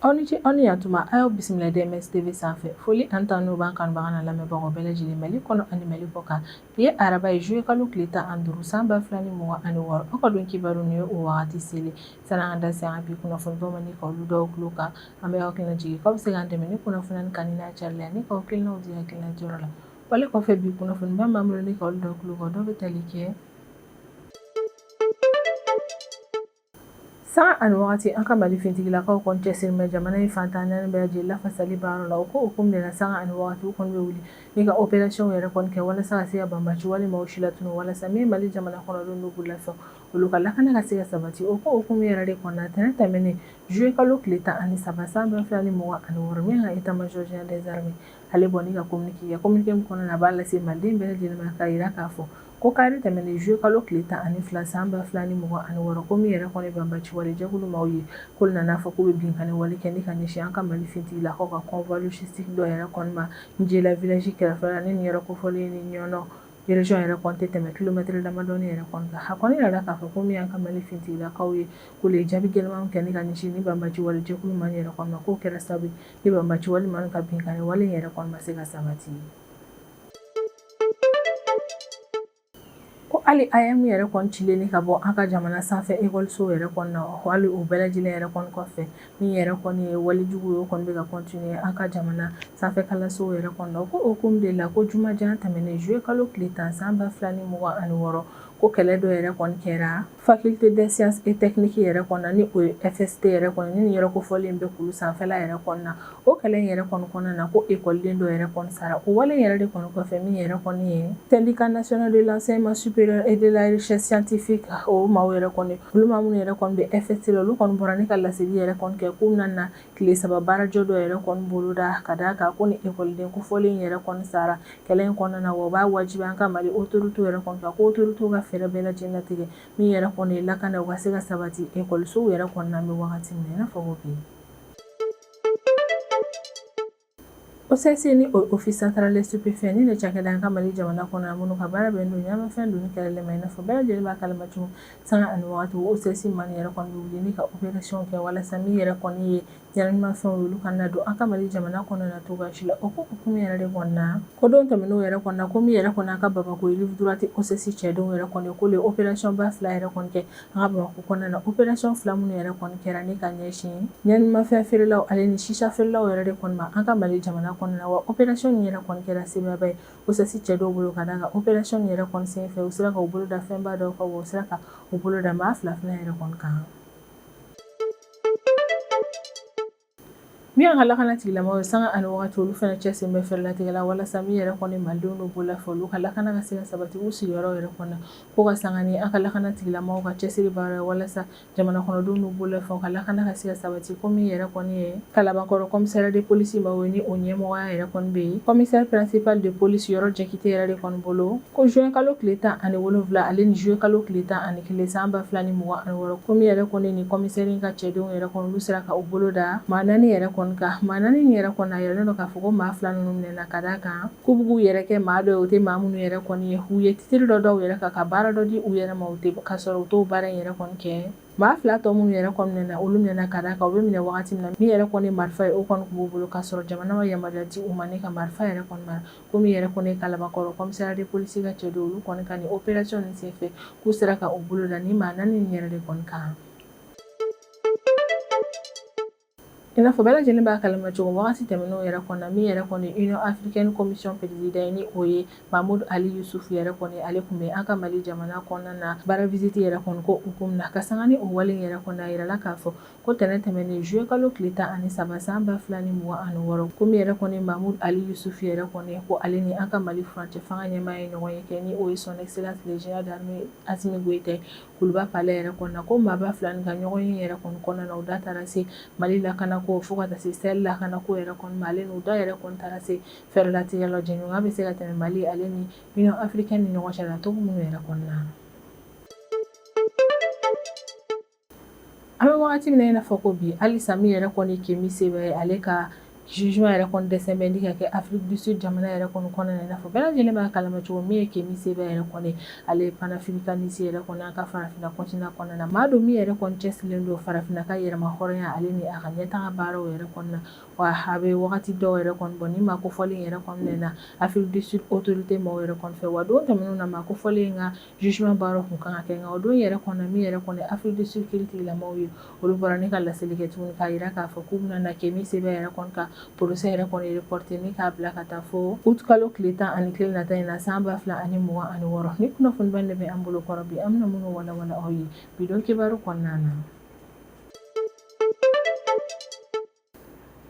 Aw ni ce, aw ni yantuma. A y'aw bisimila DMS TV sanfɛ. Foli ani tanu b'an kanubaga n'a lamɛnbagaw bɛɛ lajɛlen, Mali kɔnɔ ani Mali kɔ kan. Bi ye araba ye, juillet kalo tile 15, san 2026. Aw ka don kibaru nin ye o wagati selen. Sani an ka da se an ka bi kunnafonibaw ma ni ka olu d'aw tulo kan, an bɛ aw hakilina jigin k'aw bɛ se k'an dɛmɛ ni kunnafoniya kanu n'a carili ani k'aw hakilinaw di hakilina jɔyɔrɔ la. Wale kɔfɛ, bi kunnafoniba b'an bolo ni ka olu d'aw tulo kan, dɔw bɛ tali kɛ Sanga ani wagati, an ka Mali finitigilakaw kɔni cɛsiri bɛ jamana in fan 14 bɛɛ lajɛlen lafasali baara la. O ko hukumu de la, sanga ani wagati, u kɔni bɛ wuli ni ka opération yɛrɛ kɔni kɛ walasa ka se ka banbaci wale maaw si latunu, walasa min Mali jamana kɔnɔdenw n'u bololafɛnw, olu ka lakana ka se ka sabati. O ko hukumu yɛrɛ de kɔnɔna, tɛnɛn tɛmɛnen, juillet kalo tile 13, san 2026, min ka état major général des armées, ale bɔ ni ka communiqué kɛ. Communiqué min kɔnɔna na, a b'a lase Maliden bɛɛ lajɛlen ma k'a jira k'a fɔ ko kari tɛmɛnen, juillet kalo tile 12, san 2026, ko min yɛrɛ kɔni banbaci wale jɛkulu maaw ye, k'olu nana fɔ k'u bɛ binkanni wale kɛ ni ka ɲɛsin an ka Mali finitigilakaw ka convoi logistique dɔ yɛrɛ kɔni ma Njela village kɛrɛfɛ la. Ni nin yɔrɔ kofɔlen ni Ɲɔnɔ région yɛrɛ kɔni tɛ tɛmɛ kilomɛtɛrɛ damadɔni yɛrɛ kɔni kan. A kɔni yirala k'a fɔ ko min y'an ka Mali finitigilakaw ye, k'olu ye jaabi gɛlɛnman kɛ ni ka ɲɛsin ni banbaci wale jɛkulu maa yɛrɛ kɔni ma, k'o kɛra sababu ni banbaci wale maa ka binkanni wale yɛrɛ kɔni ma se ka sabati. Ko hali AEEM yɛrɛ kɔni cilen ni ka bɔ an ka jamana sanfɛ ekɔlisow yɛrɛ kɔnɔna na, hali o bɛɛ lajɛlen yɛrɛ kɔni kɔfɛ, min yɛrɛ kɔni ye walejugu ye, o kɔni bɛ ka continuer an ka jamana sanfɛ kalansow yɛrɛ kɔnɔna. O ko hukumu de la, ko jumajan tɛmɛnen, juillet kalo tile 10, san 2026, ko kɛlɛ dɔ yɛrɛ kɔni kɛra faculté des sciences et techniques yɛrɛ kɔnɔna, ni o ye FST yɛrɛ kɔni, ni nin yɔrɔ kofɔlen bɛ kulu sanfɛla yɛrɛ kɔnɔna. O kɛlɛ in yɛrɛ kɔni kɔnɔna na, ko ekɔliden dɔ yɛrɛ kɔni sara. O wale yɛrɛ de kɔni kɔfɛ, min yɛrɛ kɔni ye syndicat national de l'enseignement supérieur et de la recherche scientifique, o maaw yɛrɛ kɔni, olu maa minnu yɛrɛ kɔni bɛ FST la, olu kɔni bɔra ni ka laseli yɛrɛ kɔni kɛ k'u nana tile 3 baarajɔ dɔ yɛrɛ kɔni boloda, ka d'a kan ko ni ekɔliden kofɔlen yɛrɛ kɔni sara kɛlɛ in kɔnɔna na, wa u b'a wajibi an ka Mali autorité yɛrɛ kɔni kan, ko autorité ka fɛɛrɛ bɛɛ lajɛlen latigɛ min yɛrɛ kɔni ye lakana, u ka se ka sabati ekɔlisow yɛrɛ kɔnɔna bɛ wagati min na i n'a fɔ ko bi. OCS, ni o Office central des stupéfiants, ni cakɛda an ka Mali jamana kɔnɔ minnu ka baara bɛnnen don ɲɛnamafɛn donni kɛlɛli ma, i n'a fɔ bɛɛ lajɛlen b'a kalama cogo, sanga ani wagati, OCS maa yɛrɛ kɔni bɛ wuli ni ka opération kɛ walasa min yɛrɛ kɔni ye ɲɛnaminimafɛnw ye, olu kana don an ka Mali jamana kɔnɔna na cogoya si la. O ko hukumu yɛrɛ de kɔnɔna, ko don tɛmɛnenw yɛrɛ kɔnɔna, ko min yɛrɛ kɔni an ka Bamakɔ rive droite OCS cɛdenw yɛrɛ kɔni, k'olu ye opération ba fila yɛrɛ kɔni kɛ an ka Bamakɔ kɔnɔna na. Opération fila minnu yɛrɛ kɔni kɛra ni ka ɲɛsin ɲɛnaminimafɛn feerelaw ale ni shisha feerelaw yɛrɛ de kɔni ma an ka Mali jamana kɔnɔna na. Wa opération nin yɛrɛ kɔni kɛra sebaaba ye OCS cɛ dɔw bolo, ka d'a kan opération nin yɛrɛ kɔni senfɛ, u sera ka u bolo da fɛnba dɔw kan, wa u sera ka u bolo da maa fila fana yɛrɛ kɔni kan. Min y'an ka lakana tigilamɔgɔw ye, sanga ani wagati, olu fana cɛsiri bɛ fɛɛrɛlatigɛ la walasa min yɛrɛ kɔni Malidenw n'u bololafɛnw, olu ka lakana ka se ka sabati u sigiyɔrɔ yɛrɛ kɔnɔna. Ko ka sanga ni an ka lakana tigilamɔgɔw ka cɛsiri baara ye walasa jamana kɔnɔdenw n'u bololafɛnw ka lakana ka se ka sabati, ko min yɛrɛ kɔni ye Kalabankɔrɔ commissariat de police maaw ye, ni o ɲɛmɔgɔya yɛrɛ kɔni bɛ yen commissaire principal de police Yɔrɔ Jakite yɛrɛ de kɔni bolo, ko juin kalo tile 17 ale ni juillet kalo tile 11, san 2026, ko min yɛrɛ kɔni ni commissaire in ka cɛdenw yɛrɛ kɔni, olu sera ka u bolo da maa naani yɛrɛ kɔni kan. Maa naani in yɛrɛ kɔni, a yiralen don k'a fɔ ko maa fila ninnu minɛna ka d'a kan k'u b'u k'u yɛrɛ kɛ maa dɔ ye, o tɛ maa minnu yɛrɛ kɔni ye. U ye titiri dɔ da u yɛrɛ kan ka baara dɔ di u yɛrɛ ma, u tɛ ka sɔrɔ u t'o baara in yɛrɛ kɔni kɛ. Maa fila tɔ minnu yɛrɛ kɔni minɛna, olu minɛna ka d'a kan u bɛ minɛ wagati min na, min yɛrɛ kɔni marifa ye, o kɔni tun b'u bolo, k'a sɔrɔ jamana ma yamaruya di u ma ni ka marifa yɛrɛ kɔni mara. Ko min yɛrɛ kɔni ye Kalabankɔrɔ commissariat de police ka cɛdenw, olu kɔni ka nin opération nin senfɛ, k'u sera ka u bolo da ni maa naani nin yɛrɛ de kɔni kan. I n'a fɔ bɛɛ lajɛlen b'a kalama cogo, wagati tɛmɛnenw yɛrɛ kɔnɔ, min yɛrɛ kɔni Union africaine commission président ye, ni o ye Mahamudu Ali Yusufu yɛrɛ kɔni, ale tun bɛ an ka Mali jamana kɔnɔna na baara visite yɛrɛ kɔni ko hukumu na. Ka sanga ni o wale yɛrɛ kɔni, a yirala k'a fɔ ko tɛnɛn tɛmɛnen, juillet kalo tile 13, san 2026, ko min yɛrɛ kɔni Mahamudu Ali Yusufu yɛrɛ kɔni, ko ale ni an ka Mali furancɛ fanga ɲɛmaa ye ɲɔgɔn ye kɛ, ni o ye son excellence le général d'armée Assimi Goïta, Kuluba palais yɛrɛ kɔnɔna. Ko maaba fila nin ka ɲɔgɔn ye yɛrɛ kɔni kɔnɔna na, u da taara se Mali lakanako fo ka taa se Sahel lakanako yɛrɛ kɔni ma, ale n'u da yɛrɛ kɔni taara se fɛɛrɛlatigɛ la, jɛɲɔgɔnya bɛ se ka tɛmɛ Mali ale ni Union africaine ni ɲɔgɔn cɛ la cogo minnu yɛrɛ kɔnɔna na. An bɛ wagati min na i n'a fɔ ko bi, halisa min yɛrɛ kɔni Kemi Seba ye, ale ka Jugement yɛrɛ kɔni dɛsɛ bɛ ni ka kɛ Afrique du Sud jamana yɛrɛ kɔni kɔnɔna na, i n'a fɔ bɛɛ lajɛlen b'a kalama cogo min ye Kemi Seba yɛrɛ kɔni, ale ye panafricaniste yɛrɛ kɔni an ka farafinna continent kɔnɔna na, maa don min yɛrɛ kɔni cɛsirilen don farafinna ka yɛrɛma hɔrɔnya ale ni a ka ɲɛtaga baaraw yɛrɛ kɔnɔna na. Wa a bɛ wagati dɔw yɛrɛ kɔni bɔ ni maa kofɔlen yɛrɛ kɔni na Afrique du Sud autorité maaw yɛrɛ kɔni fɛ. Wa don tɛmɛnenw na, maa kofɔlen ka jugement baaraw tun kan ka kɛ, nka o don yɛrɛ kɔnɔ, min yɛrɛ kɔni Afrique du Sud kiiritigɛlamaaw ye, olu bɔra ni ka laseli kɛ tuguni k'a jira k'a fɔ k'u bɛna na Kemi Seba yɛrɛ kɔni ka procès yɛrɛ kɔni reporter ni k'a bila ka taa fo août kalo tile 11 nata in na san 2026. Ni kunnafoniba de bɛ an bolo kɔrɔ bi, an bɛna minnu walawala aw ye bi don kibaru kɔnɔna na.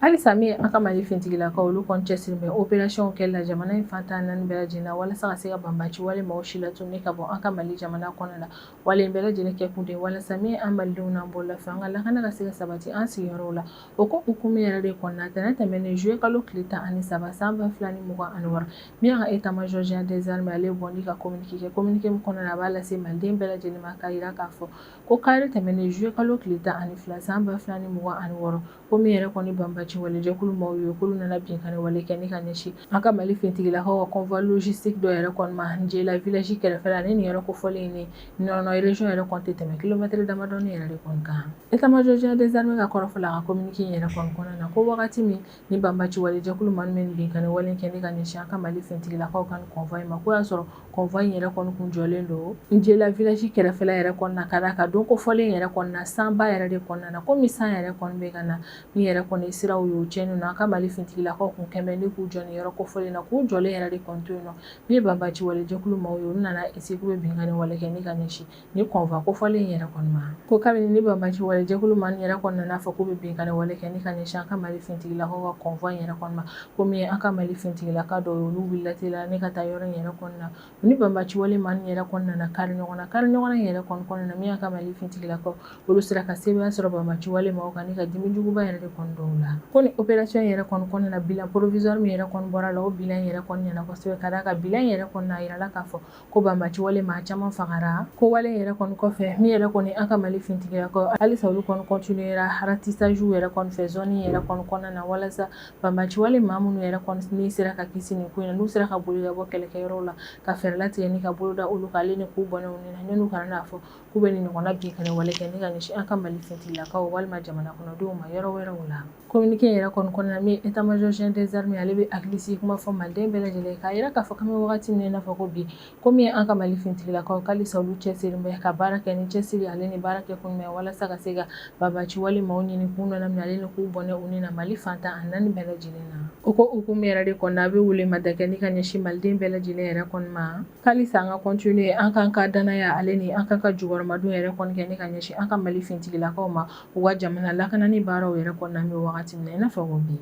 Halisa min ye an ka Mali finitigilakaw, olu kɔni cɛsiri bɛ opération kɛli la jamana in fan 14 bɛɛ lajɛlen na walasa ka se ka banbaanci wale maaw si latunu ka bɔ an ka Mali jamana kɔnɔ la. Wale in bɛɛ lajɛlen kɛ kun de walasa min ye an Malidenw n'an bololafɛnw, an ka lakana ka se ka sabati an sigiyɔrɔw la. O ko hukumu yɛrɛ de kɔnɔna, tɛnɛn tɛmɛnen juillet kalo tile 13 san 2026, min y'an ka état major général des armées, ale bɔ ni ka communiqué kɛ. Communiqué min kɔnɔna na, a b'a lase Maliden bɛɛ lajɛlen ma k'a jira k'a fɔ ko kari tɛmɛnen juillet kalo tile 12 san 2026, ko min yɛrɛ kɔni banbaanci wale jɛkulu maaw ye, k'olu nana binkanni wale kɛ ni ka ɲɛsin an ka Mali finitigilakaw ka convoi logistique dɔ yɛrɛ kɔni ma Njela village kɛrɛfɛ la. Ni nin yɔrɔ kofɔlen ni Nɔnɔ région yɛrɛ kɔni tɛ tɛmɛ kilomɛtɛrɛ damadɔni yɛrɛ de kɔni kan. État-major général des armées ka kɔrɔfɔ la, a ka communiqué in yɛrɛ kɔni kɔnɔna na, ko wagati min ni banbaanci wale jɛkulu maa min binkanni wale kɛ ni ka ɲɛsin an ka Mali finitigilakaw ka convoi ma, ko y'a sɔrɔ convoi in yɛrɛ kɔni kun jɔlen don Njela village kɛrɛfɛla yɛrɛ kɔnɔna, ka d'a kan don kofɔlen yɛrɛ kɔnɔna, sanba yɛrɛ de kɔnɔna na. Komi san yɛrɛ kɔni bɛ ka na, min yɛrɛ kɔni siraw ye o tiɲɛnen don, an ka Mali finitigilakaw kun kɛmɛ ni k'u jɔ nin yɔrɔ kofɔlen na, k'u jɔlen yɛrɛ de kɔni to yen nɔ. Min ye banbaanci wale jɛkulu maaw ye, olu nana essayer k'u bɛ binkanni wale kɛ ni ka ɲɛsin ni convoi kofɔlen yɛrɛ kɔni ma. Ko kabini ni banbaanci wale jɛkulu maa yɛrɛ kɔni nana fɔ k'u bɛ binkanni wale kɛ ni ka ɲɛsin an ka Mali finitigilakaw ka convoi yɛrɛ kɔni ma, ko min ye an ka Mali finitigilaka dɔw ye, olu wulila teliya ni ka taa yɔrɔ in yɛrɛ kɔni na. U ni banbaanci wale maa yɛrɛ kɔni nana kari ɲɔgɔn na. Kari ɲɔgɔn na yɛrɛ kɔni kɔnɔna na, min y'an ka Mali finitigilakaw, olu sera ka sebaaya sɔrɔ banbaanci wale maaw kan ni ka dimi juguba yɛrɛ de kɔni dɔw la. Ko ni opération yɛrɛ kɔni kɔnɔna na, bilan provisoire min yɛrɛ kɔni bɔra la, o bilan yɛrɛ kɔni ɲɛna kosɛbɛ, ka d'a kan bilan yɛrɛ kɔni na, a yirala k'a fɔ ko banbaanci wale maa caman fagara. Ko wale yɛrɛ kɔni kɔfɛ, min yɛrɛ kɔni an ka Mali finitigilakaw, halisa olu kɔni continuera ratissage yɛrɛ kɔni fɛ zone yɛrɛ kɔni kɔnɔna na, walasa banbaanci wale maa minnu yɛrɛ kɔni ni sera ka kisi nin ko in na, n'u sera ka boli ka bɔ kɛlɛkɛyɔrɔw la, ka fɛɛrɛ latigɛ ni ka bolo da olu kan, ale ni k'u bɔnɛ u ni na, n'u kana n'a fɔ k'u bɛ nin ɲɔgɔnna binkanni wale kɛ ni ka ɲɛsin an ka Mali finitigilakaw walima jamana kɔnɔdenw ma yɔrɔ wɛrɛw la. Communiqué in yɛrɛ kɔni kɔnɔna na, min état major général des armées, ale bɛ hakilisigi kuma fɔ Maliden bɛɛ lajɛlen k'a jira k'a fɔ k'an bɛ wagati min na i n'a fɔ ko bi, ko min ye an ka Mali finitigilakaw, k'halisa olu cɛsirilen bɛ ka baara kɛ ni cɛsiri ale ni baara kɛ kun jumɛn walasa ka se ka banbaanci wale maaw ɲini k'u nɔnaminɛ ale ni k'u bɔnɛ u ni na Mali fan 14 bɛɛ lajɛlen na. O ko hukumu yɛrɛ de kɔnɔna, a bɛ welemada kɛ ni ka ɲɛsin Maliden bɛɛ lajɛlen yɛrɛ kɔni ma, k'halisa an ka continuer an k'an ka danaya ale ni an k'an ka jukɔrɔmadon yɛrɛ kɔni kɛ ni ka ɲɛsin an ka Mali finitigilakaw ma u ka jamana lakanani baaraw yɛrɛ kɔnɔna, an bɛ wagati min na i n'a fɔ ko bi.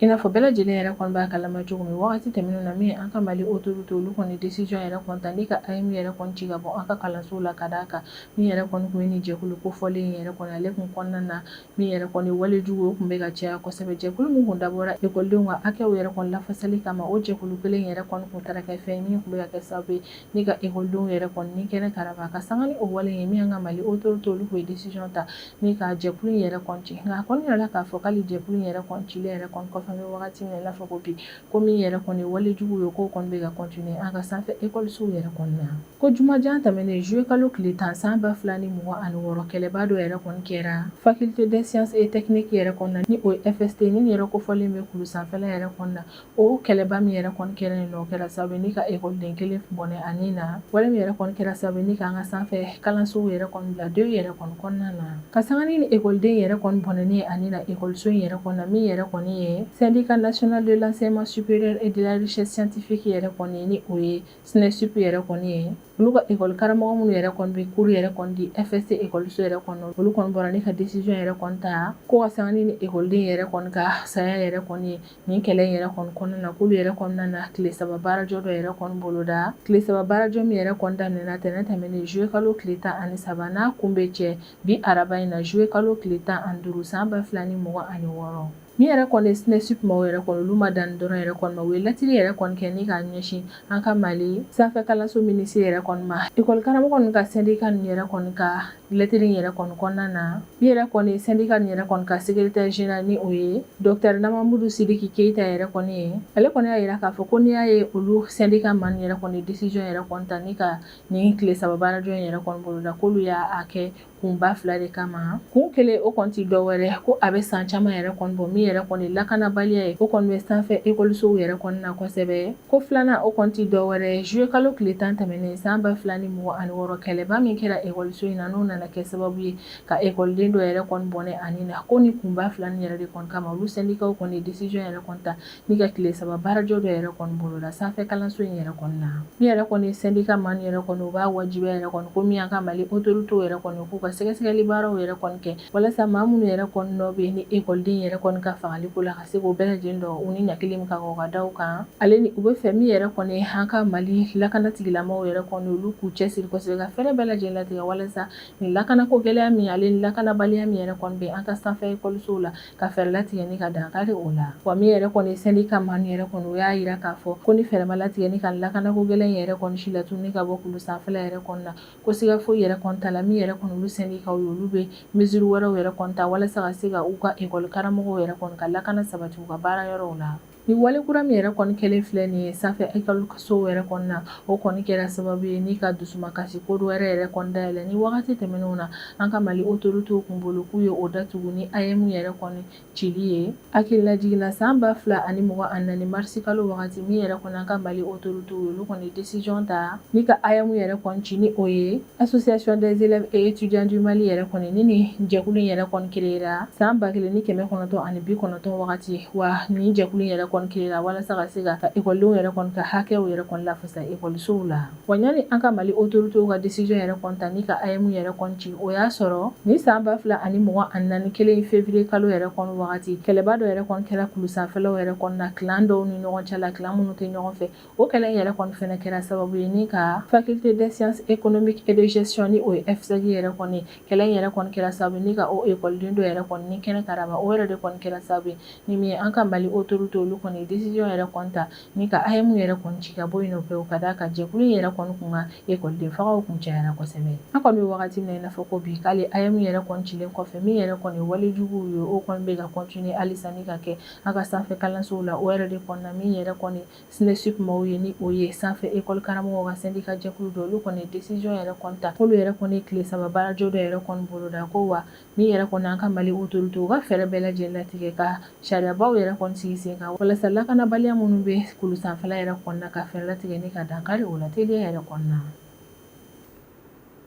I n'a fɔ bɛɛ lajɛlen yɛrɛ kɔni b'a kalama cogo min, wagati tɛmɛnen na, min ye an ka Mali autorité, olu kɔni décision yɛrɛ kɔni ta ni ka AEEM yɛrɛ kɔni ci ka bɔ an ka kalansow la, ka d'a kan min yɛrɛ kɔni tun ye nin jɛkulu kofɔlen in yɛrɛ kɔni, ale kun kɔnɔna na, min yɛrɛ kɔni walejugu o tun bɛ ka caya kosɛbɛ. Jɛkulu min kun dabɔra ekɔlidenw ka hakɛw yɛrɛ kɔni lafasali kama, o jɛkulu kelen yɛrɛ kɔni kun taara kɛ fɛn min tun bɛ ka kɛ sababu ye ni ka ekɔlidenw yɛrɛ kɔni ni kɛnɛ karaba. Ka sanga ni o wale ye, min y'an ka Mali autorité, olu tun ye décision ta ni ka jɛkulu in yɛrɛ kɔni ci. Nka a kɔni yirala k'a fɔ k'ale jɛkulu in yɛrɛ kɔni cilen yɛrɛ kɔni kɔfɛ, an bɛ wagati min na i n'a fɔ ko bi, ko min yɛrɛ kɔni walejugu ye, k'o kɔni bɛ ka continuer an ka sanfɛ ekɔlisow yɛrɛ kɔni na. Ko jumajan tɛmɛnen juillet kalo tile 10 san 2026, kɛlɛba dɔ yɛrɛ kɔni kɛra faculté des sciences et techniques yɛrɛ kɔnɔna, ni o ye FST ni yɛrɛ kofɔlen bɛ kulu sanfɛla yɛrɛ kɔnɔna na. O kɛlɛba min yɛrɛ kɔni kɛra yen nɔ, o kɛra sababu ni ka ekɔliden kelen bɔnɛ a ni na. Wale min yɛrɛ kɔni kɛra sababu ni k'an ka sanfɛ kalansow yɛrɛ kɔni bila deuil yɛrɛ kɔni kɔnɔna na, ka sanga ni ekɔliden yɛrɛ kɔni bɔnɛni a ni na ekɔliso in yɛrɛ kɔnɔna, min yɛrɛ kɔni ye syndicat national de l'enseignement supérieur et de la recherche scientifique yɛrɛ kɔni, ni o ye SNESUP yɛrɛ kɔni ye, olu ka ekɔli karamɔgɔ minnu yɛrɛ kɔni bɛ cours yɛrɛ kɔni di FST ekɔliso yɛrɛ kɔnɔ, olu kɔni bɔra ni ka décision yɛrɛ kɔni ta ko ka sanga ni ekɔliden yɛrɛ kɔni ka saya yɛrɛ kɔni ye nin kɛlɛ in yɛrɛ kɔni kɔnɔna na, k'olu yɛrɛ kɔnɔna na tile 3 baarajɔ dɔ yɛrɛ kɔni boloda. Tile 3 baarajɔ min yɛrɛ kɔni daminɛna tɛnɛn tɛmɛnen juillet kalo tile 13, n'a kun bɛ cɛ bi araba in na juillet kalo tile 15 san 2026. Min yɛrɛ kɔni SNESUP maaw yɛrɛ kɔni, olu ma dan dɔrɔn yɛrɛ kɔni ma, u ye lɛtiri yɛrɛ kɔni kɛ ni k'a ɲɛsin an ka Mali sanfɛ kalanso minisiri yɛrɛ kɔni ma. Ekɔli karamɔgɔ ninnu ka syndicat ninnu yɛrɛ kɔni ka lɛtiri yɛrɛ kɔni kɔnɔna na, min yɛrɛ kɔni syndicat nin yɛrɛ kɔni ka secrétaire général, ni o ye docteur Namamudu Sidiki Keyita yɛrɛ kɔni ye, ale kɔni y'a jira k'a fɔ ko n'i y'a ye olu syndicat maa yɛrɛ kɔni décision yɛrɛ kɔni ta ni ka nin tile 3 baarajɔ in yɛrɛ kɔni boloda, k'olu y'a kɛ kunba 2 de kama. Kun kelen, o kɔni tɛ dɔwɛrɛ ko a bɛ san caman yɛrɛ kɔni bɔ, min yɛrɛ kɔni lakanabaliya ye, o kɔni bɛ sanfɛ ekɔlisow yɛrɛ kɔni na kosɛbɛ. Ko filanan, o kɔni tɛ dɔwɛrɛ, juillet kalo tile 10 tɛmɛnen san 2026, kɛlɛba min kɛra ekɔliso in na, n'o nana kɛ sababu ye ka ekɔliden dɔ yɛrɛ kɔni bɔnɛ a ni na. Ko ni kunba 2 nin yɛrɛ de kɔni kama, olu syndicats kɔni décision yɛrɛ kɔni ta ni ka tile 3 baarajɔ dɔ yɛrɛ kɔni boloda sanfɛ kalanso in yɛrɛ kɔni na. Min yɛrɛ kɔni syndicat maa yɛrɛ kɔni, u b'a wajibiya yɛrɛ kɔni ko min y'an ka Mali autorités yɛrɛ kɔni, k'u ka sɛgɛsɛgɛli baaraw yɛrɛ kɔni kɛ walasa maa minnu yɛrɛ kɔni nɔ bɛ ni ekɔliden yɛrɛ kɔni ka fagali ko la, ka se k'o bɛɛ lajɛlen dɔn, u ni ɲankili min ka kan, o ka da u kan. Ale ni u bɛ fɛ min yɛrɛ kɔni an ka Mali lakana tigilamɔgɔw yɛrɛ kɔni, olu k'u cɛsiri kosɛbɛ ka fɛɛrɛ bɛɛ lajɛlen latigɛ walasa nin lakanako gɛlɛya min, ale ni lakanabaliya min yɛrɛ kɔni bɛ an ka sanfɛ ekɔlisow la, ka fɛɛrɛ latigɛ ni ka dankari o la. Wa min yɛrɛ kɔni syndicat maa yɛrɛ kɔni, u y'a jira k'a fɔ ko ni fɛɛrɛ ma latigɛ ni ka lakanako gɛlɛn in yɛrɛ kɔni si latunu ka bɔ kulu sanfɛla yɛrɛ kɔni na, ko siga foyi yɛrɛ kɔni t'a la, min yɛrɛ kɔni olu syndicats ye, olu bɛ mesure wɛrɛw yɛrɛ kɔni ta walasa ka se ka u ka ekɔli karamɔgɔw yɛrɛ kɔni ka lakana sabati u ka baara yɔrɔw la. Ni wale kura min yɛrɛ kɔni kɛlen filɛ nin ye sanfɛ ekɔlisow yɛrɛ kɔni na, o kɔni kɛra sababu ye ni ka dusumakasi ko dɔ wɛrɛ yɛrɛ kɔni dayɛlɛ. Ni wagati tɛmɛnenw na, an ka Mali autorités kun bolo k'u ye o datugu ni AEEM yɛrɛ kɔni cili ye. Hakililajigin na, san 2024 marisi kalo wagati, min yɛrɛ kɔni an ka Mali autorités ye, olu kɔni décision ta ni ka AEEM yɛrɛ kɔni ci, ni o ye Association des élèves et étudiants du Mali yɛrɛ kɔni. Ni jɛkulu in yɛrɛ kɔni créera san 1990 wagati. Wa nin jɛkulu in yɛrɛ kɔni créera walasa ka se ka ekɔlidenw yɛrɛ kɔni ka hakɛw yɛrɛ kɔni lafasa ekɔlisow la. Wa yanni an ka Mali autorités ka décision yɛrɛ kɔni ta ni ka AEEM yɛrɛ kɔni ci, o y'a sɔrɔ ni san 2024 kelen février kalo yɛrɛ kɔni wagati, kɛlɛba dɔ yɛrɛ kɔni kɛra kulu sanfɛlaw yɛrɛ kɔni na, clan dɔw ni ɲɔgɔn cɛ la, clan minnu tɛ ɲɔgɔn fɛ. O kɛlɛ in yɛrɛ kɔni fɛnɛ kɛra sababu ye ni ka faculté des sciences économiques et de gestion, ni o ye FSEG yɛrɛ kɔni, kɛlɛ in yɛrɛ kɔni kɛra sababu ni ka o ekɔliden dɔ yɛrɛ kɔni ni kɛnɛ karaba. O yɛrɛ de kɔni kɛra sababu ye ni min ye an ka Mali autorité, olu kɔni décision yɛrɛ kɔni ta ni ka AEEM yɛrɛ kɔni ci ka bɔ yen nɔ pewu, ka d'a kan jɛkulu in yɛrɛ kɔni kun ka ekɔliden fagaw kun cayara kosɛbɛ. An kɔni bɛ wagati min na i n'a fɔ ko bi, k'ale AEEM yɛrɛ kɔni cilen kɔfɛ, min yɛrɛ kɔni walejuguw ye, o kɔni bɛ ka continuer halisa ni ka kɛ an ka sanfɛ kalansow la. O yɛrɛ de kɔni na, min yɛrɛ kɔni SNESUP maaw ye, ni o ye sanfɛ ekɔli karamɔgɔw ka syndicat jɛkulu dɔ, olu kɔni décision yɛrɛ kɔni ta, k'olu yɛrɛ kɔni tile 3 baarajɔ dɔ yɛrɛ kɔni boloda. Ko wa min yɛrɛ kɔni an ka Mali autorité, u ka fɛɛrɛ bɛɛ lajɛlen latigɛ ka sariyabaw yɛrɛ kɔni sigi sen kan walasa lakanabaliya minnu bɛ kulu sanfɛla yɛrɛ kɔni na, ka fɛɛrɛ latigɛ ni ka dankari o la teliya yɛrɛ kɔni na.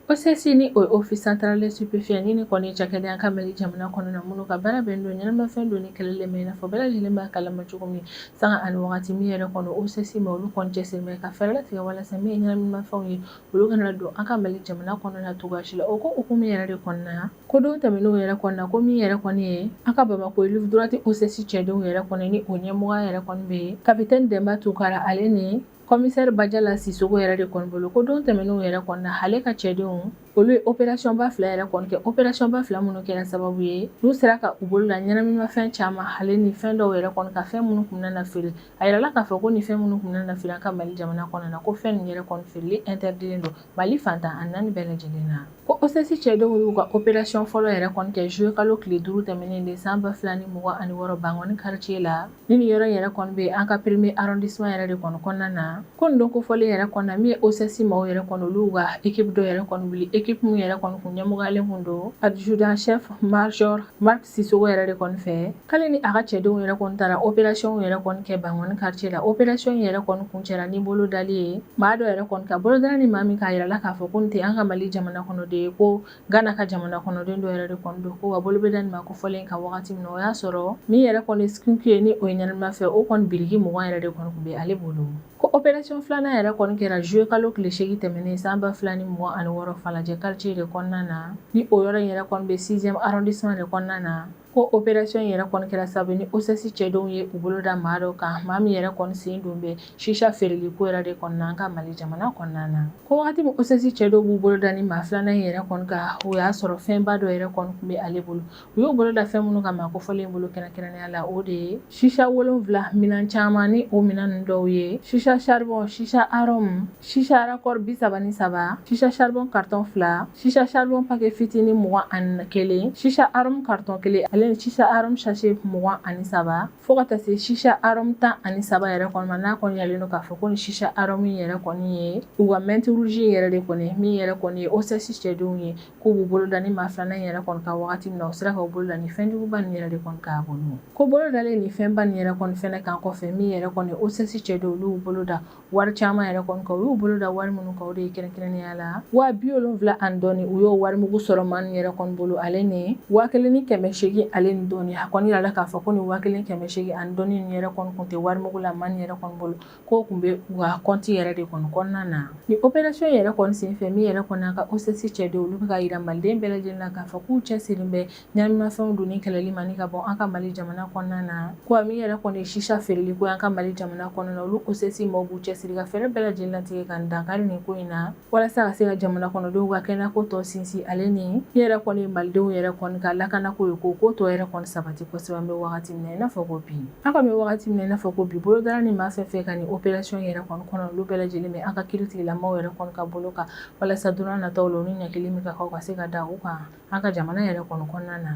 OCS, ni o ye Office central des stupéfiants, ni kɔni cakɛda an ka Mali jamana kɔnɔ na, minnu ka baara bɛnnen don ɲɛnamafɛn donni kɛlɛli ma, i n'a fɔ bɛɛ lajɛlen b'a kalama cogo min, sanga ani wagati, min yɛrɛ kɔni OCS ma, olu kɔni cɛsiri bɛ ka fɛɛrɛ latigɛ walasa min ye ɲɛnaminimafɛnw ye, olu kana don an ka Mali jamana kɔnɔ na cogoya si la. O ko hukumu yɛrɛ de kɔnɔna na, ko don tɛmɛnenw yɛrɛ kɔnɔna na, ko min yɛrɛ kɔni ye an ka Bamakɔ rive droite OCS cɛdenw yɛrɛ kɔni, ni o ɲɛmɔgɔya yɛrɛ kɔni bɛ capitaine Denba Tunkara, ale ni commissaire Bajala Sisoko yɛrɛ de kɔni bolo, ko don tɛmɛnenw yɛrɛ kɔni na, ale ka cɛdenw, olu ye opération ba 2 yɛrɛ kɔni kɛ, opération ba 2 minnu kɛra sababu ye n'u sera ka u bolo la ɲɛnaminimafɛn caman, ale ni fɛn dɔw yɛrɛ kɔni ka fɛn minnu kun nana feere. A yirala k'a fɔ ko ni fɛn minnu kun nana feere an ka Mali jamana kɔnɔ na, ko fɛn ninnu yɛrɛ kɔni feereli interdit don Mali fantan a naani bɛɛ lajɛlen na. Ko OCS cɛdenw y'u ka opération fɔlɔ yɛrɛ kɔni kɛ juillet kalo tile 5 tɛmɛnen de san 2026, Bankɔni quartier la, ni nin yɔrɔ in yɛrɛ kɔni bɛ an ka premier arrondissement yɛrɛ de kɔni kɔnɔna na. Ko nin don kofɔlen yɛrɛ kɔnɔna na, min ye OCS maaw yɛrɛ kɔni, olu ka équipe dɔ yɛrɛ kɔni wuli, équipe min yɛrɛ kɔni kun ɲɛmɔgɔyalen kun don adjudant chef major Marc Sisoko yɛrɛ de kɔni fɛ, k'ale ni a ka cɛdenw yɛrɛ kɔni taara opération yɛrɛ kɔni kɛ Bankɔni quartier la. Opération yɛrɛ kɔni kuncɛra ni bolo dali ye maa dɔ yɛrɛ kɔni ka bolo dala ni maa min k'a yirala k'a fɔ ko nin tɛ an ka Mali jamana kɔnɔden ye, ko Gana ka jamana kɔnɔden dɔ yɛrɛ de kɔni don. Ko wa bolo bɛ da nin ma kofɔlen kan wagati min na, o y'a sɔrɔ min yɛrɛ kɔni skunk ye, ni o ye ɲɛnamafɛn, o kɔni biriki 20 yɛrɛ de kɔni tun bɛ ale bolo. Ko opération filanan yɛrɛ kɔni kɛra juillet kalo tile 8 tɛmɛnen san 2026, Falajɛ quartier de kɔnɔna na, ni o yɔrɔ in yɛrɛ kɔni bɛ 6e arrondissement de kɔnɔna na. Ko opération yɛrɛ kɔni kɛra sababu ni OCS cɛdenw ye u bolo da maa dɔ kan, maa min yɛrɛ kɔni sen don bɛ sisa feereli ko yɛrɛ de kɔnɔna an ka Mali jamana kɔnɔna na. Ko wagati min OCS cɛdenw b'u bolo da ni maa filanan in yɛrɛ kɔni kan, o y'a sɔrɔ fɛnba dɔ yɛrɛ kɔni tun bɛ ale bolo. U y'u bolo da fɛn minnu kan maa kofɔlen bolo kɛrɛnkɛrɛnnenya la, o de ye sisa 7 minɛn caman ni o minɛn ninnu dɔw ye sisa charbon, sisa arôme, sisa raccord 33, sisa charbon carton 2, sisa charbon paquet fitinin 21, sisa arôme carton 1 ale ni sisa arôme sachet 23, fo ka taa se sisa arôme 13 yɛrɛ kɔni ma. N'a kɔni yiralen don k'a fɔ ko ni sisa arôme in yɛrɛ kɔni ye u ka menthe rouge in yɛrɛ de kɔni, min yɛrɛ kɔni ye OCS cɛdenw ye k'u b'u bolo da ni maa filanan in yɛrɛ kɔni kan wagati min na, u sera k'u bolo da ni fɛnjuguba nin yɛrɛ de kɔni k'a bolo. Ko bolo dalen ni fɛnba nin yɛrɛ kɔni fɛnɛ kan kɔfɛ, min yɛrɛ kɔni OCS cɛdenw, olu y'u bolo da wari caman yɛrɛ kɔni kan. U y'u bolo da wari minnu kan, o de ye kɛrɛnkɛrɛnnenya la 70,000 ani dɔɔni. U y'o warimugu sɔrɔ maa nin yɛrɛ kɔni bolo, ale ni 1800 ale ni dɔɔni. A kɔni yirala k'a fɔ ko nin 1800 ani dɔɔni nin yɛrɛ kɔni kun tɛ warimugu la maa nin yɛrɛ kɔni bolo, k'o tun bɛ u ka kɔnti yɛrɛ de kɔni kɔnɔna na. Ni opération yɛrɛ kɔni senfɛ, min yɛrɛ kɔni ka OCS cɛdenw, olu bɛ ka yira maliden bɛɛ lajɛlen na k'a fɔ k'u cɛsirilen bɛ ɲɛnaminimafɛnw donni kɛlɛli ma ni ka bɔ an ka Mali jamana kɔnɔna na. Ko min yɛrɛ kɔni ye sisa feereli ko an ka Mali jamana kɔnɔna na, olu OCS maaw b'u cɛsiri ka fɛɛrɛ bɛɛ lajɛlen latigɛ ka dankari nin ko in na, walasa ka se ka jamana kɔnɔdenw ka kɛnɛyako tɔ sinsin, ale ni min yɛrɛ kɔni malidenw yɛrɛ kɔni ka lakanako ye, ko tɔ yɛrɛ kɔni sabati kosɛbɛ. An bɛ wagati min na i n'a fɔ ko bi, an kɔni bɛ wagati min na i n'a fɔ ko bi, bolodara ni maa fɛn fɛn ka nin opération yɛrɛ kɔni kɔnɔ, olu bɛɛ lajɛlen bɛ an ka kiiritigilamaw yɛrɛ kɔni ka bolo kan, walasa don nataw la, u ni ɲangili min ka kan, ka se ka da u kan an ka jamana yɛrɛ kɔni kɔnɔna na.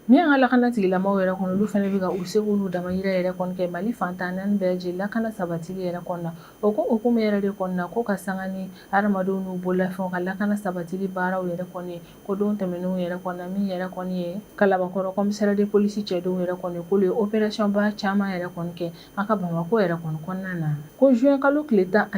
Min y'an ka lakana tigilamaw yɛrɛ kɔnɔ, olu fana bɛ ka u seko n'u damayira yɛrɛ kɔni kɛ Mali fan 14 bɛɛ lajɛlen lakana sabatili yɛrɛ kɔnɔna. O ko hukumu yɛrɛ de kɔnɔna, ko ka sanga ni hadamadenw n'u bololafɛnw ka lakana sabatili baaraw yɛrɛ kɔni, ko don tɛmɛnenw yɛrɛ kɔnɔna, min yɛrɛ kɔni ye Kalabankɔrɔ commissariat de police cɛdenw yɛrɛ kɔni, k'olu ye opération ba caman yɛrɛ kɔni kɛ an ka Bamakɔ yɛrɛ kɔni kɔnɔna na. Ko juin kalo tile 17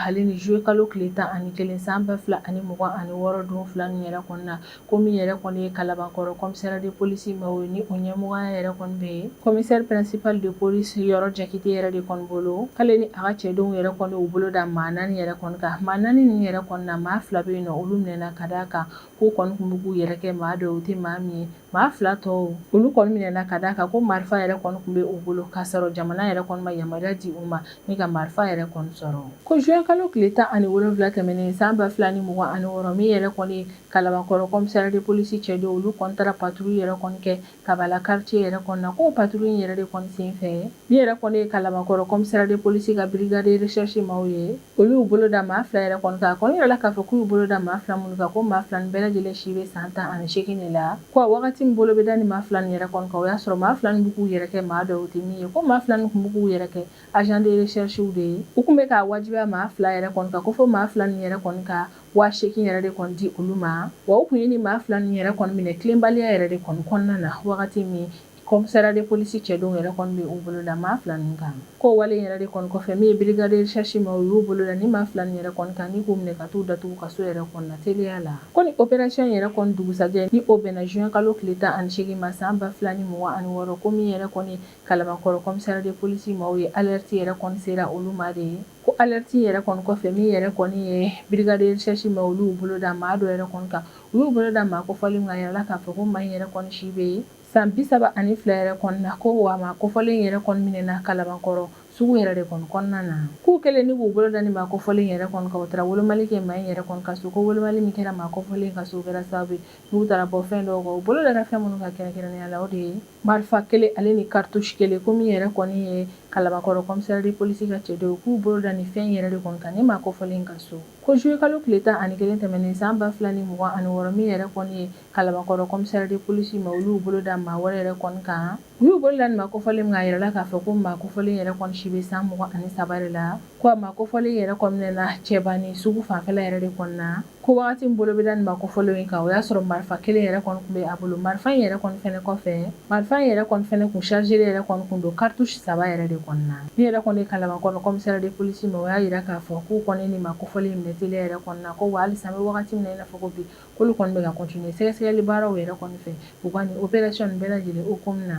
ale ni juillet kalo tile 11 san 2026 don fila nin yɛrɛ kɔnɔna, ko min yɛrɛ kɔni ye Kalabankɔrɔ commissariat de police maaw ye, ni o ɲɛmɔgɔya yɛrɛ kɔni bɛ yen commissaire principal de police Yɔrɔ Jakite yɛrɛ de kɔni bolo, k'ale ni a ka cɛdenw yɛrɛ kɔni u bolo da maa 4 yɛrɛ kɔni kan. Maa 4 nin yɛrɛ kɔni na, maa 2 bɛ yen nɔ, olu minɛna ka d'a kan k'u kɔni tun bɛ k'u yɛrɛ kɛ maa dɔw u tɛ maa min ye. Maa 2 tɔw, olu kɔni minɛna ka d'a kan ko marifa yɛrɛ kɔni tun bɛ u bolo, k'a sɔrɔ jamana yɛrɛ kɔni ma yamaruya di u ma ni ka marifa yɛrɛ kɔni sɔrɔ. Ko juin kalo tile 17 tɛmɛnen san 2026, min yɛrɛ kɔni Kalabankɔrɔ commissariat de police cɛdenw, olu kɔni taara patrouille yɛrɛ kɔni kɛ Kabala quartier yɛrɛ kɔnɔna na. Ko patrouille in yɛrɛ de kɔni senfɛ, min yɛrɛ kɔni ye Kalabankɔrɔ commissariat de police ka brigade de recherche maaw ye, olu y'u bolo da maa 2 yɛrɛ kɔni kan. A kɔni yirala k'a fɔ k'u y'u bolo da maa 2 minnu kan, ko maa 2 nin bɛɛ lajɛlen si bɛ san 18 de la. Ko a wagati min bolo bɛ da ni maa 2 nin yɛrɛ kɔni kan, o y'a sɔrɔ maa 2 nin bɛ k'u yɛrɛ kɛ maa dɔw tɛ min ye. Ko maa 2 nin tun bɛ k'u yɛrɛ kɛ agent de recherche de ye. U tun bɛ k'a wajibiya maa 2 yɛrɛ kɔni kan ko fo maa 2 nin yɛrɛ kɔni ka 8000 yɛrɛ de kɔni di olu ma. Wa u tun ye ni maa 2 nin yɛrɛ kɔni minɛ tilenbaliya yɛrɛ de kɔni kɔnɔna na, wagati min commissariat de police cɛdenw yɛrɛ kɔni bɛ u bolo da maa 2 nin kan. Ko wale yɛrɛ de kɔni kɔfɛ, min ye brigade de recherche ma, u y'u bolo da ni maa 2 nin yɛrɛ kɔni kan ni k'u minɛ ka t'u datugu kaso yɛrɛ kɔnɔna teliya la. Ko ni opération yɛrɛ kɔni dugusajɛ, ni o bɛnna juin kalo tile 18 ma san 2026, ko min yɛrɛ kɔni Kalabankɔrɔ commissariat de police maaw ye, alerte yɛrɛ kɔni sera olu ma de. Ko alerte yɛrɛ kɔni kɔfɛ, min yɛrɛ kɔni ye brigade de recherche ma, olu y'u bolo da maa dɔ yɛrɛ kɔni kan. U y'u bolo da maa kofɔlen kan, a yirala k'a fɔ ko maa in yɛrɛ kɔni si bɛ yen san 32 yɛrɛ kɔni na. Ko wa maa kofɔlen yɛrɛ kɔni minɛna Kalabankɔrɔ sugu yɛrɛ de kɔni kɔnɔna na. K'u kɛlen ni k'u bolo da ni maa kofɔlen yɛrɛ kɔni kan, u taara wolomali kɛ maa in yɛrɛ kɔni ka so. Ko wolomali min kɛra maa kofɔlen ka so, kɛra sababu ye n'u taara bɔ fɛn dɔw kan. U bolo dara fɛn minnu kan kɛrɛnkɛrɛnnenya la, o de ye marifa 1 ale ni cartouche 1. Ko min yɛrɛ kɔni ye Kalabankɔrɔ commissariat de police ka cɛdenw, k'u bolo da ni fɛn yɛrɛ de kɔni kan ni maa kofɔlen ka so. Ko juillet kalo tile 11 tɛmɛnen san 2026, min yɛrɛ kɔni ye Kalabankɔrɔ commissariat de police ma, olu y'u bolo da maa wɛrɛ yɛrɛ kɔni kan. U y'u bolo da nin maa kofɔlen min kan, a yirala k'a fɔ ko maa kofɔlen yɛrɛ kɔni si bɛ san 23 de la. Ko a maa kofɔlen yɛrɛ kɔni minɛna Cɛbani sugu fanfɛla yɛrɛ de kɔni na. Ko wagati min bolo bɛ da nin maa kofɔlen in kan, o y'a sɔrɔ marifa 1 yɛrɛ kɔni tun bɛ a bolo. Marifa in yɛrɛ kɔni fɛnɛ kɔfɛ, marifa in yɛrɛ kɔni fɛnɛ kun chargé yɛrɛ kɔni kun don cartouche 3 yɛrɛ de kɔni na. Min yɛrɛ kɔni ye Kalabankɔrɔ commissariat de police ma, o y'a yira k'a fɔ k'u kɔni ni maa kofɔlen in minɛ teliya yɛrɛ kɔni na. Ko wa halisa an bɛ wagati min na i n'a fɔ ko bi, k'olu kɔni bɛ ka continuer sɛgɛsɛgɛli baaraw yɛrɛ kɔni fɛ u ka nin opération nin bɛɛ lajɛlen hukumu na.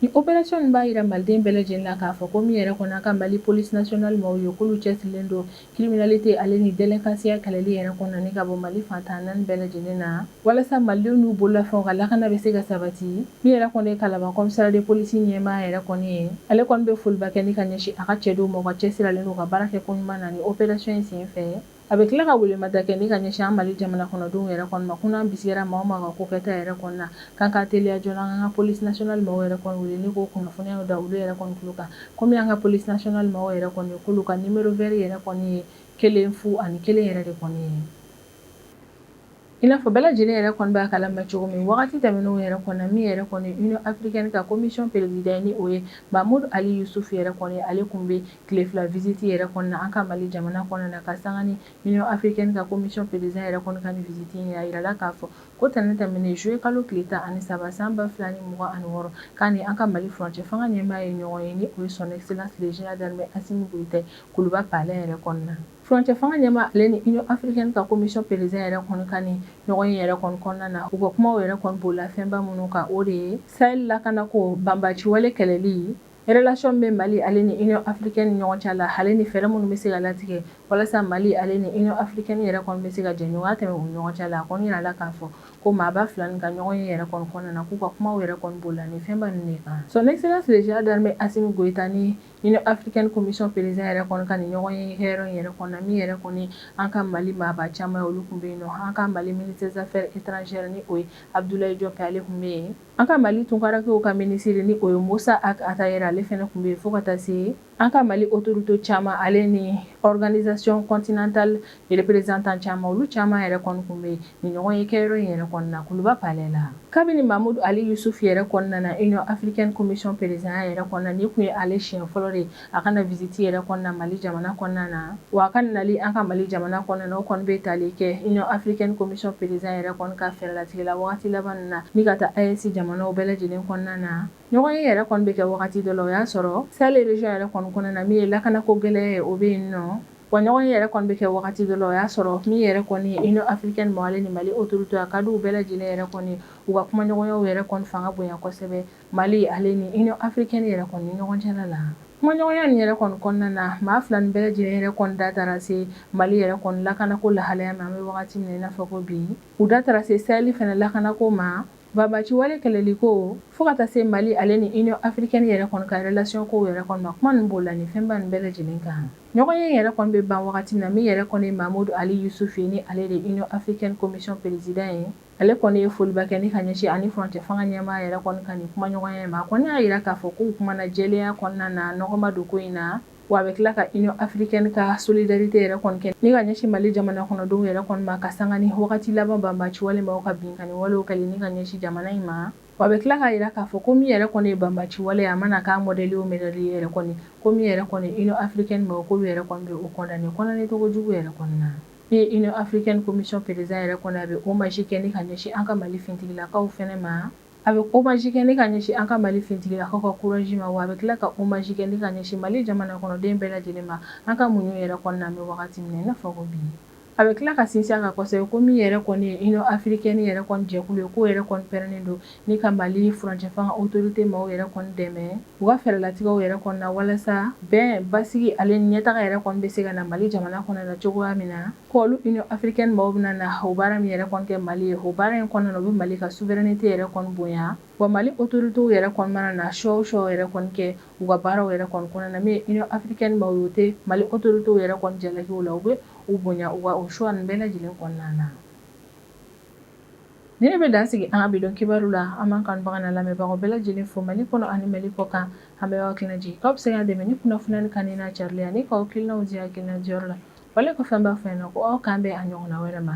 Ni opération nin b'a jira maliden bɛɛ lajɛlen la k'a fɔ ko min yɛrɛ kɔni an ka Mali police nationale maaw ye, k'olu cɛsirilen don criminalité ale ni délinquance kɛlɛli yɛrɛ kɔnɔna ni ka bɔ Mali fan 14 bɛɛ lajɛlen na, walasa malidenw n'u bololafɛnw ka lakana bɛ se ka sabati. Min yɛrɛ kɔni ye Kalaban commissariat de police ɲɛmaa yɛrɛ kɔni ye, ale kɔni bɛ foliba kɛ ni ka ɲɛsin a ka cɛdenw ma, u ka cɛsiri ale n'u ka baara kɛ ko ɲuman na ni opération in senfɛ. A bɛ tila ka welemada kɛ ni ka ɲɛsin an Mali jamana kɔnɔdenw yɛrɛ kɔni ma, ko n'an bisigiyara maa o maa ka ko kɛta yɛrɛ kɔni na, k'an ka teliya joona an ka police nationale maaw yɛrɛ kɔni wele ni k'o kunnafoniyaw da olu yɛrɛ kɔni tulo kan. Komi an ka police nationale maaw yɛrɛ kɔni ye, k'olu ka numéro vert yɛrɛ kɔni ye 0 01 yɛrɛ de kɔni ye. I n'a fɔ bɛɛ lajɛlen yɛrɛ kɔni b'a kalama cogo min, wagati tɛmɛnenw yɛrɛ kɔnɔ, min yɛrɛ kɔni Union africaine ka commission président ni o ye Mahamudu Ali Yusufu yɛrɛ kɔni, ale tun bɛ tile 2 visite yɛrɛ kɔni na an ka Mali jamana kɔnɔna na. Ka sanga ni Union africaine ka commission président yɛrɛ kɔni ka nin visite in ye, a yirala k'a fɔ ko tɛnɛn tɛmɛnen juillet kalo tile 13 san 2026, k'a ni an ka Mali furancɛ fanga ɲɛmaa ye ɲɔgɔn ye, ni o ye son excellence le général d'armée Assimi Goïta, Kuluba palais yɛrɛ kɔnɔna na. Furancɛ fanga ɲɛmaa ale ni Union africaine ka commission président yɛrɛ kɔni ka ni ɲɔgɔn ye yɛrɛ kɔni kɔnɔna na, u ka kumaw yɛrɛ kɔni bolila fɛnba minnu kan, o de ye Sahel lakanako, banbaciwale kɛlɛli, relation bɛ Mali ale ni Union africaine ni ɲɔgɔn cɛ la, ale ni fɛɛrɛ minnu bɛ se ka latigɛ walasa Mali ale ni Union africaine yɛrɛ kɔni bɛ se ka jɛɲɔgɔnya tɛmɛ u ni ɲɔgɔn cɛ la. A kɔni yirala k'a fɔ ko maaba fila nin ka ɲɔgɔn ye yɛrɛ kɔni kɔnɔna na, k'u ka kumaw yɛrɛ kɔni bolila ni fɛnba ninnu de kan. Son excellence le général d'armée Assimi Goïta ni Union africaine commission président yɛrɛ kɔni ka nin ɲɔgɔn ye kɛyɔrɔ in yɛrɛ kɔnɔna, min yɛrɛ kɔni an ka Mali maaba caman ye, olu tun bɛ yen nɔ. An ka Mali ministre des affaires étrangères ni o ye Abdoulaye Diop, ale tun bɛ yen. An ka Mali tunkarankew ka ministre ni o ye Moussa Ag Attaher, ale fana tun bɛ yen, fo ka taa se an ka Mali autorité caman ale ni organisation continentale représentant caman, olu caman yɛrɛ kɔni tun bɛ yen nin ɲɔgɔn ye kɛyɔrɔ in yɛrɛ kɔnɔna na Kuluba palais la. Kabini Mahamudu Ali Yusufu yɛrɛ kɔni nana Union africaine commission président yɛrɛ kɔnɔna, nin tun ye ale siɲɛ fɔlɔ de ye a ka na visite yɛrɛ kɔnɔna Mali jamana kɔnɔna na. Wa a ka nali an ka Mali jamana kɔnɔna na, o kɔni bɛ tali kɛ Union africaine commission président yɛrɛ kɔni ka fɛɛrɛlatigɛ la wagati laban ninnu na ni ka taa AES jamanaw bɛɛ lajɛlen kɔnɔna na. Ɲɔgɔn ye yɛrɛ kɔni bɛ kɛ wagati dɔ la, o y'a sɔrɔ Sahel région yɛrɛ kɔni kɔnɔna na, min ye lakanako gɛlɛya ye, o bɛ yen nɔ. Wa ɲɔgɔn ye yɛrɛ kɔni bɛ kɛ wagati dɔ la, o y'a sɔrɔ min yɛrɛ kɔni ye Union africaine mɔgɔ ale ni Mali autorité, a ka di u bɛɛ lajɛlen yɛrɛ kɔni u ka kumaɲɔgɔnyaw yɛrɛ kɔni fanga bonya kosɛbɛ Mali ale ni Union africaine yɛrɛ kɔni ni ɲɔgɔn cɛla la. Kumaɲɔgɔnya nin yɛrɛ kɔni kɔnɔna na, maa fila nin bɛɛ lajɛlen yɛrɛ kɔni da taara se Mali yɛrɛ kɔni lakanako lahalaya ma an bɛ wagati min na i n'a fɔ ko bi. U da taara se Sahel fana lakanako ma, banbaci wale kɛlɛli ko, fo ka taa se Mali ale ni Union africaine yɛrɛ kɔni ka relation kow yɛrɛ kɔni ma. Kuma ninnu bolila nin fɛnba nin bɛɛ lajɛlen kan. Ɲɔgɔn ye yɛrɛ kɔni bɛ ban wagati min na, min yɛrɛ kɔni ye Mahamudu Ali Yusufu ye, ni ale de ye Union africaine commission président ye, ale kɔni ye foliba kɛ ni ka ɲɛsin ani furancɛ fanga ɲɛmaa yɛrɛ kɔni ka nin kumaɲɔgɔnya ma. A kɔni y'a jira k'a fɔ k'u kumana jɛlenya kɔnɔna na, nɔgɔ ma don ko in na. Wa a bɛ tila ka Union africaine ka solidarité yɛrɛ kɔni kɛ ni ka ɲɛsin Mali jamana kɔnɔdenw yɛrɛ kɔni ma, ka sanga ni wagati laban banbaci wale maaw ka binkanni walew kɛli ni ka ɲɛsin jamana in ma. Wa a bɛ tila k'a jira k'a fɔ ko min yɛrɛ kɔni ye banbaci wale, a mana k'a modèle o modèle yɛrɛ kɔni, ko min yɛrɛ kɔni Union africaine maaw, k'olu yɛrɛ kɔni bɛ o condamner condamner cogo jugu yɛrɛ kɔni na. Min ye Union africaine commission président yɛrɛ kɔni, a bɛ hommage kɛ ni ka ɲɛsin an ka Mali finitigilakaw fɛnɛ ma. A bɛ hommage kɛ ni ka ɲɛsin an ka Mali finitigilakaw ka courage ma. Wa a bɛ tila ka hommage kɛ ni ka ɲɛsin Mali jamana kɔnɔden bɛɛ lajɛlen ma, an ka muɲu yɛrɛ kɔnɔna an bɛ wagati min na i n'a fɔ ko bi. A bɛ tila ka sinsin a kan kosɛbɛ ko min yɛrɛ kɔni ye Union africaine yɛrɛ kɔni jɛkulu ye, k'o yɛrɛ kɔni pɛrɛnnen don ni ka Mali furancɛ fanga autorité maaw yɛrɛ kɔni dɛmɛ u ka fɛɛrɛlatigɛw yɛrɛ kɔni na, walasa bɛn, basigi ale ni ɲɛtaga yɛrɛ kɔni bɛ se ka na Mali jamana kɔnɔ na cogoya min na. Ko olu Union africaine maaw bɛna na o baara min yɛrɛ kɔni kɛ Mali ye, o baara in kɔnɔna na, u bɛ Mali ka souveraineté yɛrɛ kɔni bonya. Wa Mali autorités yɛrɛ kɔni mana na choix o choix yɛrɛ kɔni kɛ u ka baaraw yɛrɛ kɔni kɔnɔna na, min ye Union africaine maaw ye, u tɛ Mali autorités yɛrɛ kɔni jalaki o la, u bɛ u bonya u ka o choix ninnu bɛɛ lajɛlen kɔnɔna na. Ni ne bɛ dan sigi an ka bi don kibaru la, an b'an kanubaga n'a lamɛnbagaw bɛɛ lajɛlen fo Mali kɔnɔ ani Mali kɔ kan. An bɛ aw hakilina jigin k'aw bɛ se k'an dɛmɛ ni kunnafoniya kanuni n'a carili ani k'aw hakilinaw di hakilina diyɔrɔ la. Wale kɔfɛ, an b'a fɔ ɲɛna ko aw k'an bɛn a ɲɔgɔnna wɛrɛ ma.